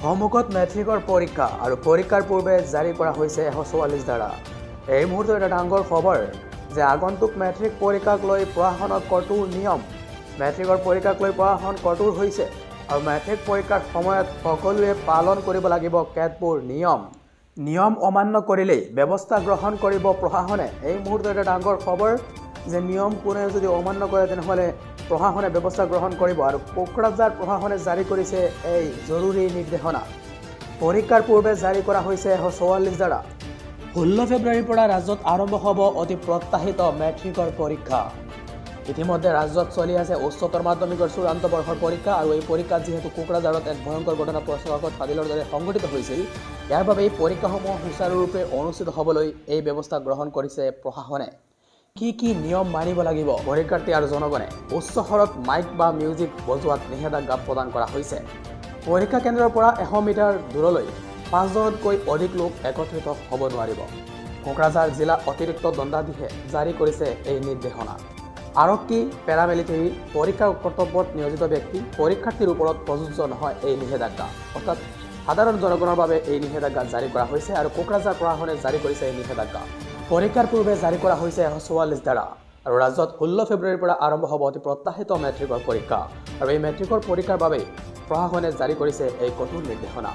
সন্মুখত মেট্ৰিকৰ পৰীক্ষা আৰু পৰীক্ষাৰ পূৰ্বে জাৰি কৰা হৈছে 144 ধাৰা। এই মুহূৰ্তত এটা ডাঙৰ খবৰ যে আগন্তুক মেট্ৰিক পৰীক্ষাক লৈ প্ৰশাসনৰ কঠোৰ নিয়ম। মেট্ৰিকৰ পৰীক্ষাক লৈ প্ৰশাসন কঠোৰ হৈছে আৰু মেট্ৰিক পৰীক্ষাৰ সময়ত সকলোৱে পালন কৰিব লাগিব কেতবোৰ নিয়ম। নিয়ম অমান্য কৰিলেই ব্যৱস্থা গ্ৰহণ কৰিব প্ৰশাসনে। এই মুহূৰ্তত এটা ডাঙৰ খবৰ যে নিয়ম কোনে যদি অমান্য কৰে, তেনেহ'লে প্ৰশাসনে ব্যৱস্থা গ্ৰহণ কৰিব আৰু কোকৰাঝাৰ প্ৰশাসনে জাৰি কৰিছে এই জৰুৰী নিৰ্দেশনা। পৰীক্ষাৰ পূৰ্বে জাৰি কৰা হৈছে 144 ধাৰা। 16 ফেব্ৰুৱাৰীৰ পৰা ৰাজ্যত আৰম্ভ হ'ব অতি প্ৰত্যাশিত মেট্ৰিকৰ পৰীক্ষা। ইতিমধ্যে ৰাজ্যত চলি আছে উচ্চতৰ মাধ্যমিকৰ চূড়ান্ত বৰ্ষৰ পৰীক্ষা আৰু এই পৰীক্ষাত যিহেতু কোকৰাঝাৰত এক ভয়ংকৰ ঘটনা প্ৰশ্নকাকত ফাদিলৰ দৰে সংঘটিত হৈছিল, ইয়াৰ বাবে এই পৰীক্ষাসমূহ সুচাৰুৰূপে অনুষ্ঠিত হ'বলৈ এই ব্যৱস্থা গ্ৰহণ কৰিছে প্ৰশাসনে। কি কি নিয়ম মানিব লাগিব পৰীক্ষাৰ্থী আৰু জনগণে? উচ্চ স্বৰত মাইক বা মিউজিক বজোৱাত নিষেধাজ্ঞা প্ৰদান কৰা হৈছে। পৰীক্ষা কেন্দ্ৰৰ পৰা 100 মিটাৰ দূৰলৈ 5জনতকৈ অধিক লোক একত্ৰিত হ'ব নোৱাৰিব। কোকৰাঝাৰ জিলা অতিৰিক্ত দণ্ডাধীশে জাৰি কৰিছে এই নিৰ্দেশনা। আৰক্ষী, পেৰামিলিটাৰী, পৰীক্ষা কৰ্তব্যত নিয়োজিত ব্যক্তি, পৰীক্ষাৰ্থীৰ ওপৰত প্ৰযোজ্য নহয় এই নিষেধাজ্ঞা। অৰ্থাৎ সাধাৰণ জনগণৰ বাবে এই নিষেধাজ্ঞা জাৰি কৰা হৈছে আৰু কোকৰাঝাৰ প্ৰশাসনে জাৰি কৰিছে এই নিষেধাজ্ঞা। পৰীক্ষাৰ পূৰ্বে জাৰি কৰা হৈছে 144 ধাৰা আৰু ৰাজ্যত 16 ফেব্ৰুৱাৰীৰ পৰা আৰম্ভ হ'ব অতি প্ৰত্যাশিত মেট্ৰিকৰ পৰীক্ষা আৰু এই মেট্ৰিকৰ পৰীক্ষাৰ বাবেই প্ৰশাসনে জাৰি কৰিছে এই কঠোৰ নিৰ্দেশনা।